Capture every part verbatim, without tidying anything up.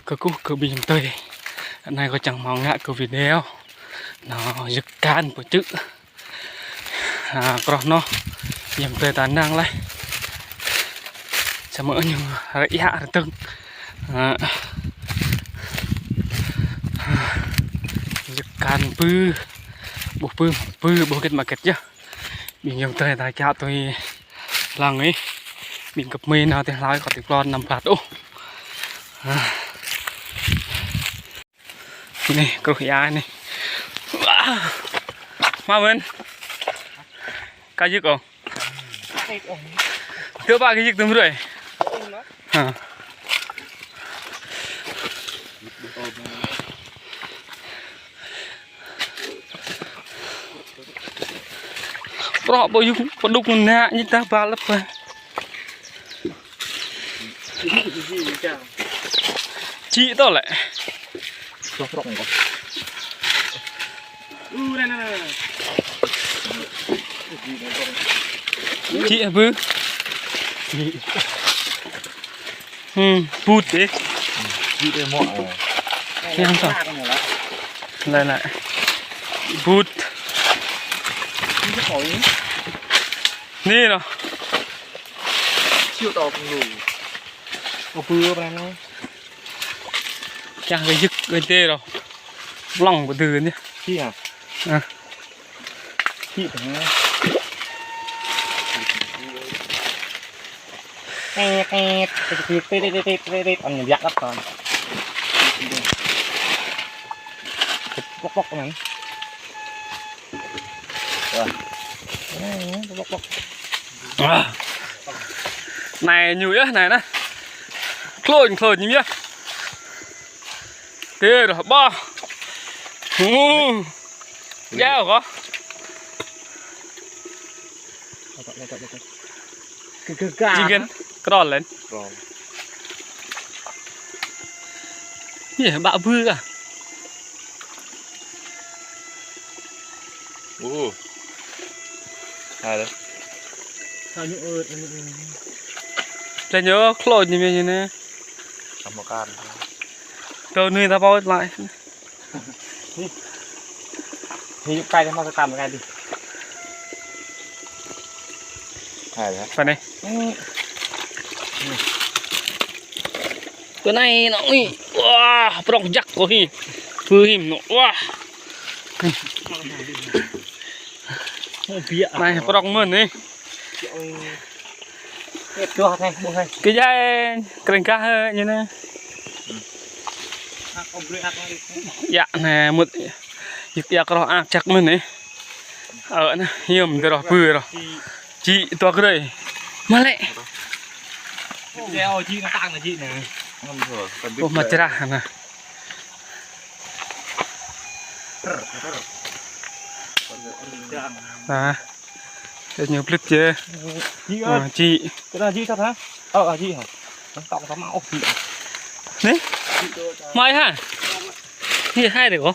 Kơkuh kơ ƀing ayŏng adơi. Anai kâo čang hmâo ngă kơ video. Anŏ yơk kan pơčư̆. Ha, kroh anŏ. Ayŏng adơi ta năng laih. Samơ̆ ñu rơiă rơdơ̆ng. Ha. Yơk kan pơ. Ƀuh pơ, pơ, ƀuh hơget mă hơget yơh. Ƀing ayŏng adơi ta kiăng tui lăng ih. Ƀing gơmơi nao tơlơi kơ tơlơi klon năm plat ôh. Anai, kruh ia anai. Wah. Mă mơ̆n. Ka yơk ôh. Tơ ƀă ka yơk tơm rơi. Ha. Prŏk ƀu yŭk pơđŭk nă ñu ta ba lăp ba. Čĭ tŏ lĕ. Čĭ hơbơ. Hmm, bŭt dih. Bŭt dih mŏ. Yang tŏ. Lĕ lĕ. Bŭt. Anai anŏ. Siu tŏ pơnglư. Ơ, bơ pran anai. Kiăng kơ yơk kơ tê rồi. Lăng pơdư anai. Hĭ hă? Ơ. Hĭ hă? Tet, tet, tet. Ăn biă lắm rồi. Pŏk, pŏk anai. Wah. Anai, pŏk, pŏk. Wah. Anai ñu yơh, anai anai. Klon, klon ñu yơh. Tê dah ƀah. Hu. Jao kơ. Kơ, kơ, kơ. Jing kơ. Krol lĕ. Krol. Yeh, ƀă bơ kah. Uh. Hai lĕ. Sao ñu ơt, ñu ơt. Lĕ ñu klon ñu mia ñu anai. Sama kan. Tơ anai ta pô laih. Hĭ, hĭ, yŭk kai mă sa tam kai dih. Hai lĕ. Pơ anai. Pơ anai anŏ ih. Wah, prŏk jak kơ hĭ. Pơ hĭ anŏ. Wah. Anai prŏk mơ̆n anai. Kơ jai, kring kah ñu anai. Ia anai mŭt. Yơk ia kroh ak jak mơ̆n anai. Ơ anai, hiam tơ roh pơ roh. Čĭ tŏ kơ rơi. Mă lĕ. Ơ, mă črah anai. Anai. Tơ ñu plĭt yơh. Jing ơ. Ơ, jing. Tơ anai jing tơl hă? Ơ, jing hă? Tŏng tơl mă ôh jing. Anai? Mai hă? Anai hai dih kơ.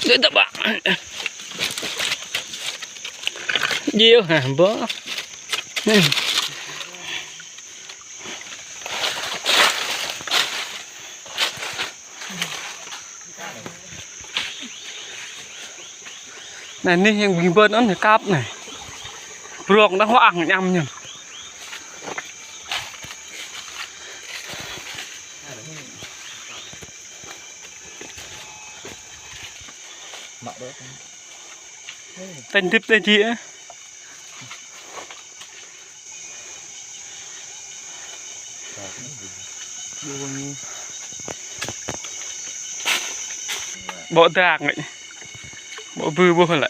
Dê ta ƀă. Jing hă, ƀă. Anai, anai yang ƀing bơn anŭn kap anai. Brŏk anŭn huă ang ñăm ñăm. Tañ hơdip tañ jing. Ƀô̆ dak ngă. Ƀô̆ bư ƀô̆ lĕ.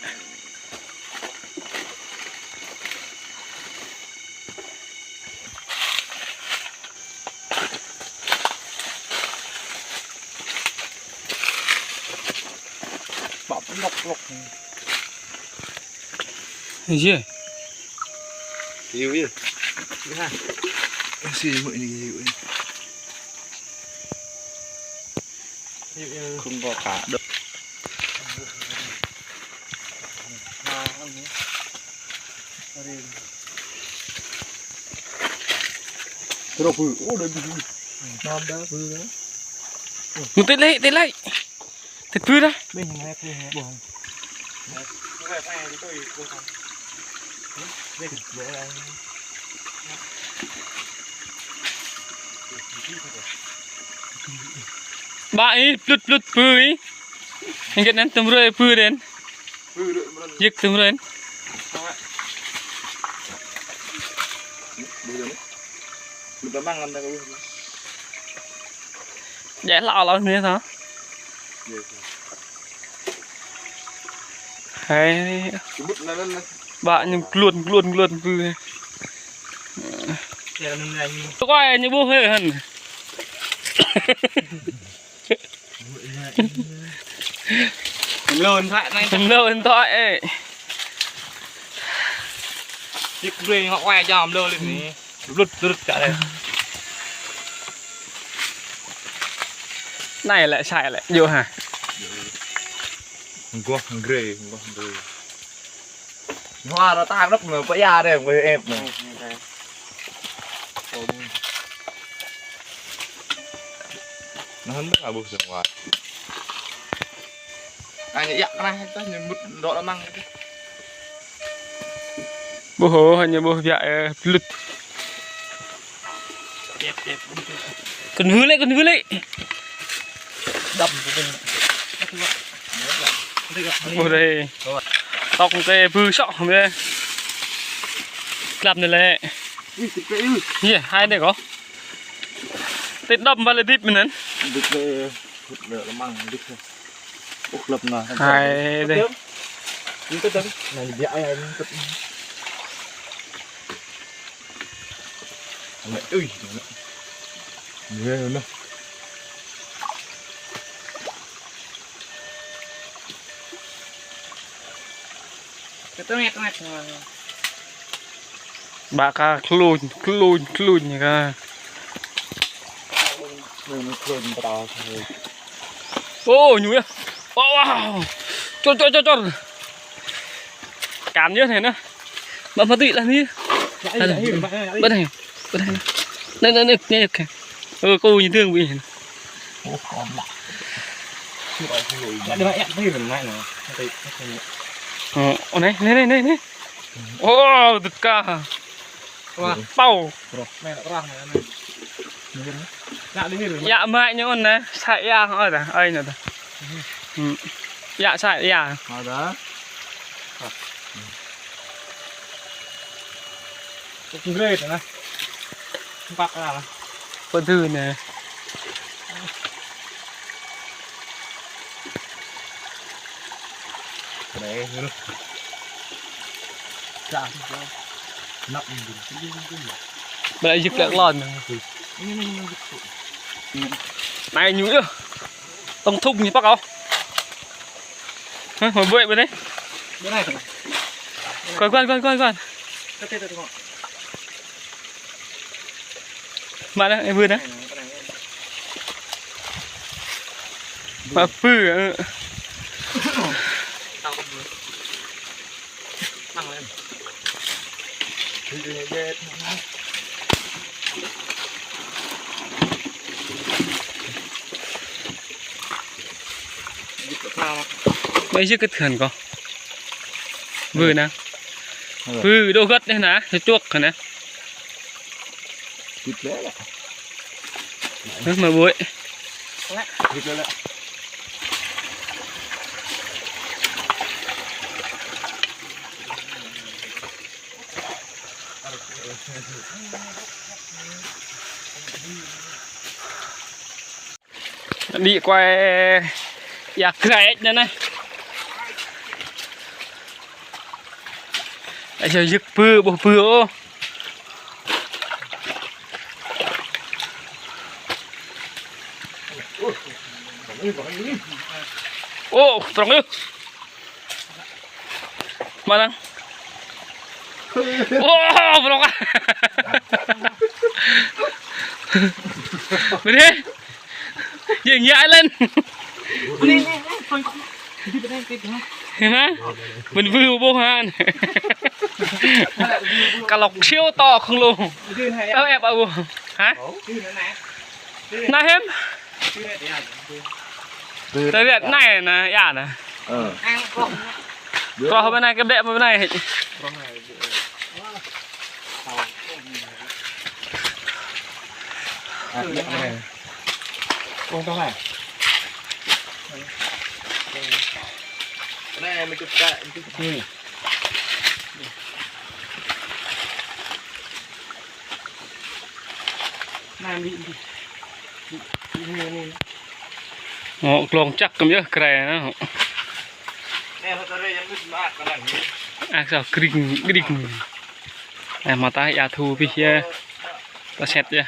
Ƀă lŏk lŏk. Yê. Yê, yê. Ih, si mă ini. Không có cá đâu. Terus bu, oh, udah bu. Mantap bu. Mă tĕt lĕ, tĕt lĕ. Tĕt bư dah. Ba ih, plut, plut bư ih. Hơget anŭn tơm rơi bư đen. Yơk tơm rơi. Djai hlâo hlâo anai hă? Hai. Ba ñu kluôn kluôn kluôn bư. Tơkuai ñu ƀuh hơi hăn. Lôn thoại anai. Lôn thoại ơi. Yơk brơi ngŏ kuai jam lơ lên anai. Lŭt, lŭt čă lĕ. Anai lĕ, sai lĕ, yơh hă. Ngŏ grê, ngŏ grê. Ngŏ arăng tang đăp anai, pơ ia đeh, pơ ep anai. Anai hơndơ̆ng abŭ sơng wa. Anai yă anai, ta ñu mŭt dŏ amăng. Ƀuh hă, ñu ƀuh biă, ơ, plut. Kơnvư lĕ, kơnvư lĕ. Đăm. Ƀuh đeh. Tŏk kơ bư sŏ mơ̆. Klăp anai lĕ. Yơh, hai đeh kơ. Tĕt đăm ba lĕ dip mơ̆n anŭn. Dip lĕ, dip lĕ amăng, dip lĕ. Ơ, klăp anai. Hai đeh. Anai biă ai, anai. Anai, ui, anai. Anai, anai. Kơtơ̆ng ngek ngek. Ba ka kluñ, kluñ, kluñ ka. Ô, ñu yơh. Wow, wow. Čor, čor, čor, čor. Kan yơh anai nă. Mă mă tui lah anai. Bơ̆t anai. Bơ̆t anai. Anai, anai, anai, anai. Ơ, kơ ñu tơ̆ng ƀu ih. Ơ, anai, anai, anai, anai. Ô, anai, anai, anai. Ô, dŭt ka. Wah. Pao. Yă mă ñu anai, sa ia, ơi ta, ơi ñu ta. Yă sa ia. Pơ dư anai. Bơlai jik lek lon. Anai ñu yơh. Tong thuk ñu păk ôh. Hă, mă ƀuĕ ƀơi anai. Kuan, kuan, kuan, kuan, kuan. Mă anai, ih, bươn anai. Mă bươn, ơ. Ƀơi yơh kơ tơhan kơ. Bươn anai. Bươn đô gơ̆t anai nă, čuč čuč anai. Hă, mă ƀuĕ. Đi quay ia grek anai nă. Ai, yơk bươn, ƀuh bươn ôh. Ô, prŏng yơh. Mă anai. Ô, brŏk ah. Bơ đê. Jing ñă lĕn. Hă? Bơ bơ ƀuh hă. Kơ lŏk siu to khŏng lu. Ơ, ĕp ƀuh. Hă? Anai hiam? Tơ liat anai anai, ia anai. Ơ. Troh ƀơi anai, kơdĕk ƀơi anai. Ơ, liat anai. Kông tông anai. Anai, mơ̆ čut kă. Anai, mơ̆. Ơ, glông čăk kơm yơh, kre anai. Ơ, sao kring, kring. Ơ, mơta ia thu pih yơh. Ta set yơh.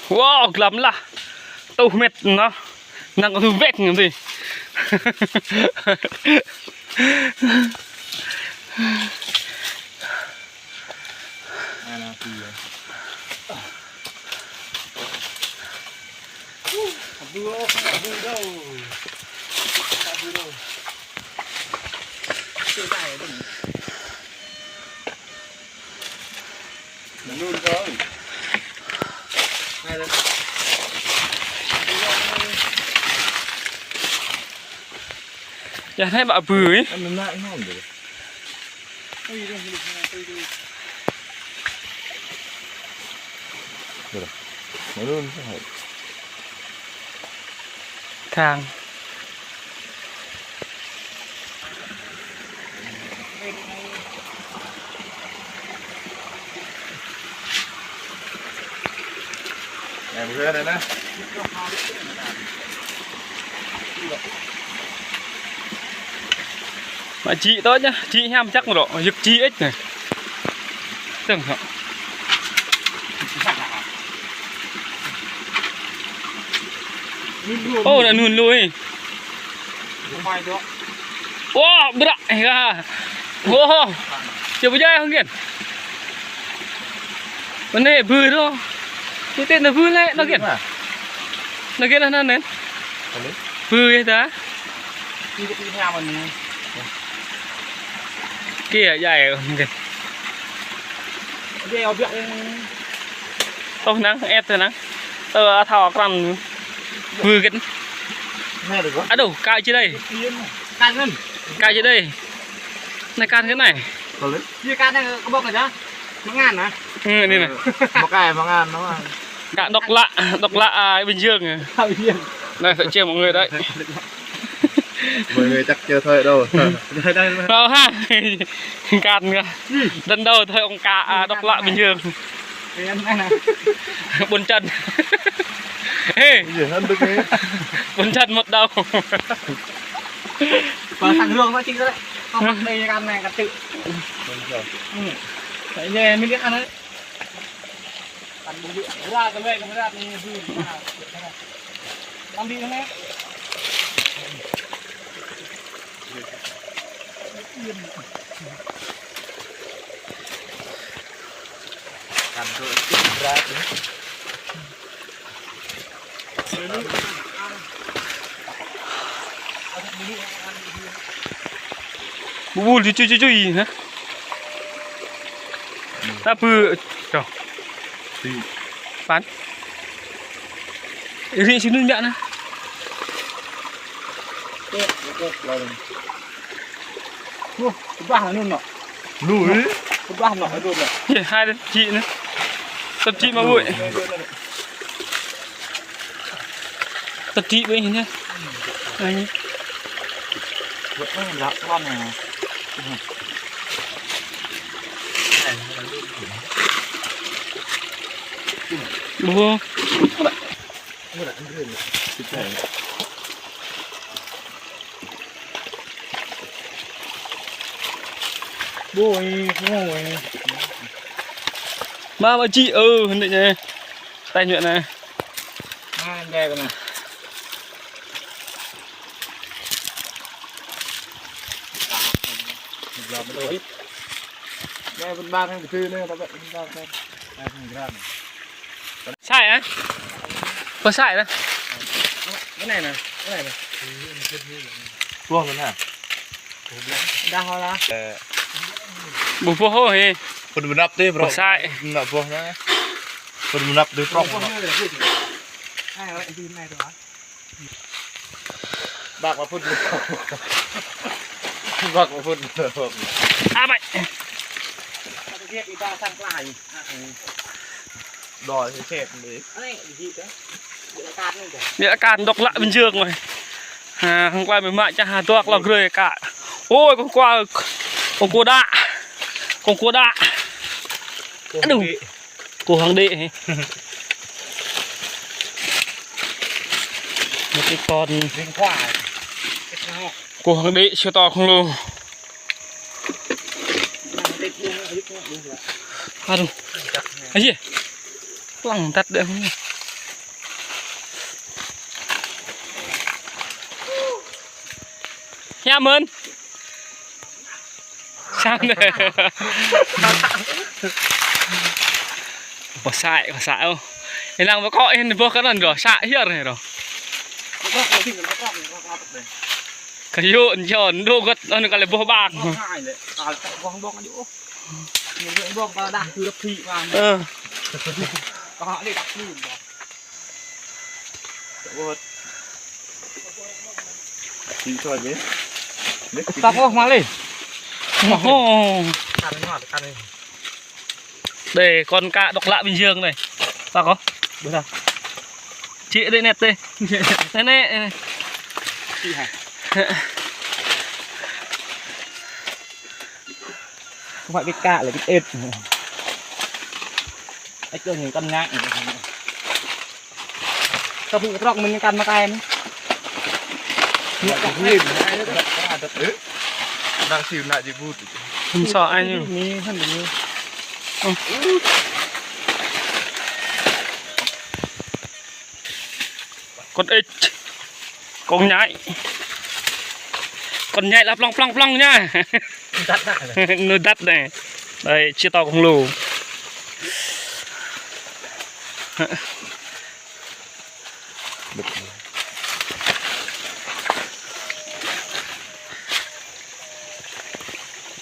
Wow, glăm lah. Tuh met anai. Năng kơ tuh bek nanti. Yah, anai ƀă bơ ih. Thang. Mă jik tơ yơh, jik hiam čăk mơ̆ rŏ, yơk jik ih anai. Tơ̆ng hŏ. Ô, anŭn lui. Ô, brăk, ơ. Ô, čơ bơjai hăng gin. Anai bơ rŏ. Tơtê anai bơ lĕ, anai gin. Anai gin anai anai. Bơ yơh ta. Kơ jai hăng gin. Tơ năng, ĕp tơ năng. Tơ thâo krăn. Bơ gin. Aduh, kă či đei. Kă či đei. Anai kăn kơ anai. Kơ lĕ? Yơh kăn anai kơ ƀơ̆k anai. Mơ̆ng anai. Ơ, anai anai. Ơ, mơ̆ng anai, mơ̆ng anai. Kă đŏk lă, đŏk lă, à, Bình Dương. À, Bình Dương. Này, sẽ chia mọi người đấy. Mọi người chắc chưa thôi đâu. Đây, đây, đây. Đâu ha? Kăn kơ. Đần đâu thôi ông kă, à, đŏk lă Bình Dương. Ƀôn Trần. Ê. Ƀôn Trần một đầu. Ba sang rong ba čing tơ lĕ. Kâo mă đei kăn anai kăn čư̆. Ơ. Tại vì mình biết ăn đấy. Ăn bún đuổi. Ra tơ lĕ, ra tơ lĕ. Ăn đi thôi. Bubul cucui cucui hă? Ta bơ. Čô. Păn. Ri sini biă anai. Wah, kơƀah anŭn nŏ. Lu ih. Kơƀah nŏ anŭn nŏ. Yơh, hai đứa chị anai. Tơl chị mă ƀuh. Tơl chị ƀuh anai. Anai. Ƀuh. Bôi, bôi. Mă, mă čih, ơ, hơnĭ anai. Tơña anai. Anai, anai, anai. Anai, anai, anai. Sai hă? Pơ sai anai. Anai anai, anai anai. Buah anai. Dah lah. Ơ. Ƀu ƀuh ôh hê. Phun mơnăp tih, bro. Pơ sai. Mơnăp buah anai. Phun mơnăp tih, bro. Buah anai. Ai, anai, anai, anai. Bác mà phun. Bác mà phun. A bai. Đòi thì chết đi. Ƀiă kơ dŏ lăk Bình Dương rồi. Ha, hôm qua mơ̆ng mă čah dŏ lăk grơi kă. Ôi, con cua, con cua đạ. Con cua đạ. Aduh. Kuh hăng đĭ hê. Một cái con kuh hăng đĭ siêu to khổng lồ. Aduh. Aji. Lăng tăt đĕ. Hiam mơ̆n. Sang anai. Pơ sai, pơ sai ôh. Ih lăng pơ kŏ ih ƀuh kơ anŭn rŏ, sa hiăr anai rŏ. Kơ yŭ anŭn čon, dŏ gŏt anŭn kơ lĕ ƀuh ƀang. Ơ. Tăp ôh mă lĕ. Ôh. Đây, con cạ dŏ lăk Bình Dương này. Tăp ôh. Ƀu tăp. Čih đĭ net đĭ. Net net. Không phải cái cạ là cái ếch. Ếch kơ ñu kăn ngă. Kơ phung trŏk mơ̆n ñu kăn mă kai mơ̆n. Ñu kăn ếch. Đang siu nă ji bút. Hơnŭn sŏ ai ñu. Anai, hơnŭn ñu. Con ếch. Con nhái. Con nhái là plong plong plong nha. Đắt đắt. Nó đắt này. Đây, siêu to khổng lồ.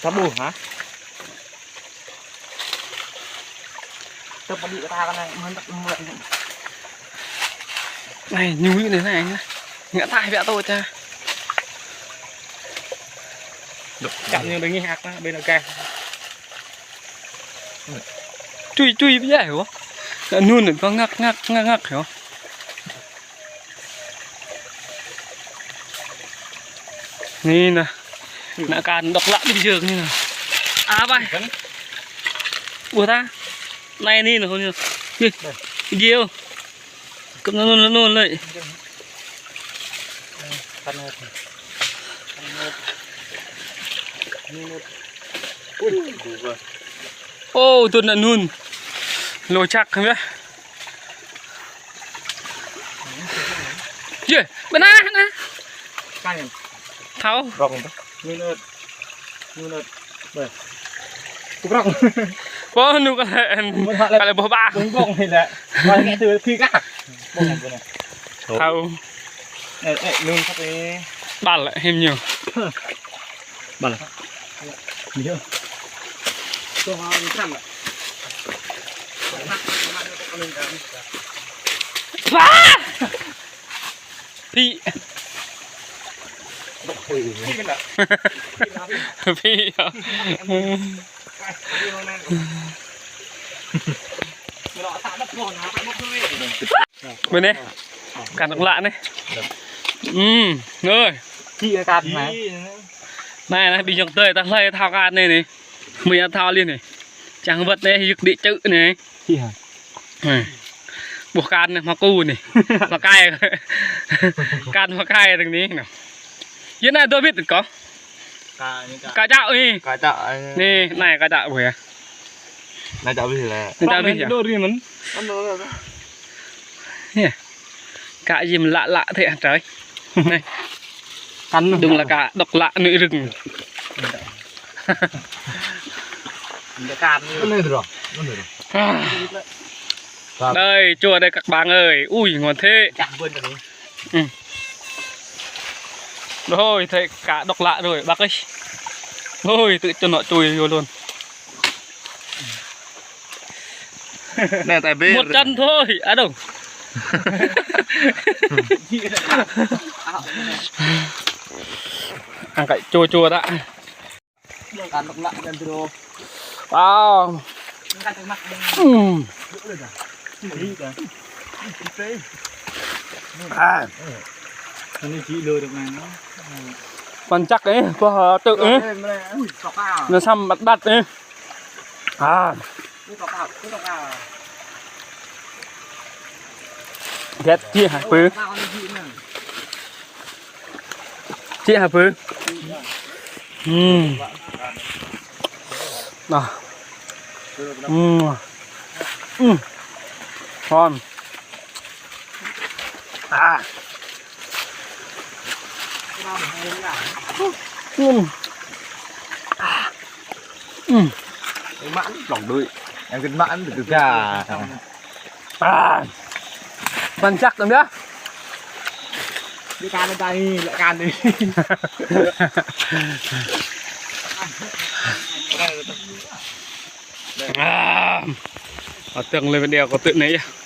Tăp ƀu hă? Tăp ƀu đĭ kơ ta kơ anai, mơ̆n tăp mơ̆n. Anai, ñu anai, anai, anai. Ngă tah biă tô ča. Čăp ñu đơ̆ng ngih ak anai, ƀơi anai gai. Čui, čui biă hă? Anŭn anai, kơ ngăk, ngăk, ngăk, ngăk hă? Anai nă. Nă kăn dŏ lăk Bình Dương anai nă. A bai. Ƀuh ta. Anai anai nă, anai nă. Ih, video. Kơ̆m anŭn, anŭn, anŭn lĕ. Ô, tŭn anŭn. Lô čăk hă. Yê, ƀơi anai, anai. Thâo. Rŏng tơ. Anŭn ơ̆t. Anŭn ơ̆t. Ƀơi. Kŭp rŏng. Pô, anŭn kơ lĕ. Mơ̆n hă lĕ. Kơ lĕ ƀuh ƀă. Ƀơ̆ng ƀơ̆ng anai lĕ. Ƀơi anai tui phi kă. Ƀơ̆ng ƀơ̆ng anai. Thâo. Ê, ê, anŭn kơ tui. Ƀă lĕ, hĭm ñu. Ƀă lĕ. Ñu. Tuh, anŭn kăm lĕ. Pha! Phi. Phi. Ƀơi anai. Kăn dŏ lăk anai. Ưm, anai. Phi kăn anai. Anai, anai, ƀing ayŏng adơi ta hlơi thâo kăn anai anai. Mơ̆ ya thâo lĕ anai. Čang wơ̆t anai, yŭk đĭ čư̆ anai. Anai. Ƀuh kăn anai, mă ku anai. Mă kai. Kăn mă kai tơ̆ng anai. Yơh anai, dua bit kơ. Kă čă anai. Kă čă anai. Anai, anai kă čă ƀuh yơh. Anai čă abih lĕ. Anai čă abih yơh. Đô ri mơ̆n. Yơh. Kă yim lă lă thế hă tơlơi. Anai. Kăn. Đung lă kă đŏk lă nui rưng. Anai dro. Anai dro. Đây, chua đây các bạn ơi. Ui, ngon thế. Chă bươn tơ anai. Ừ. Rồi, thấy kă đŏk lă rồi, bác ơi. Rồi, tự cho nó chui vô luôn. Anai tai bĕ. Một chân thôi, à đâu. Ăn cái chua chua đã. Kăn đŏk lă kăn dro. Wow. Kăn đŏk lă. Ừm. À. Anai či lơ đŏk lă. Păn čăk ih, pơh tơ ih. Ui, tŏk a. Anai săm ƀăt ƀăt ih. À. Ui, tŏk a, ui, tŏk a. Ghét chi hă pư. Tŏk a, anai či anai. Či hă pư. Ừm. Nah. Ừm. Ừm. Ngon. À. Ừm. À. Ừm. Mă lòng đuôi. Em kinh mă ăn được gà. À. Păn čăk lắm yơh. Đi kăn đi, lĕ kăn đi. À. Ở tầng lên video có tự này yơh.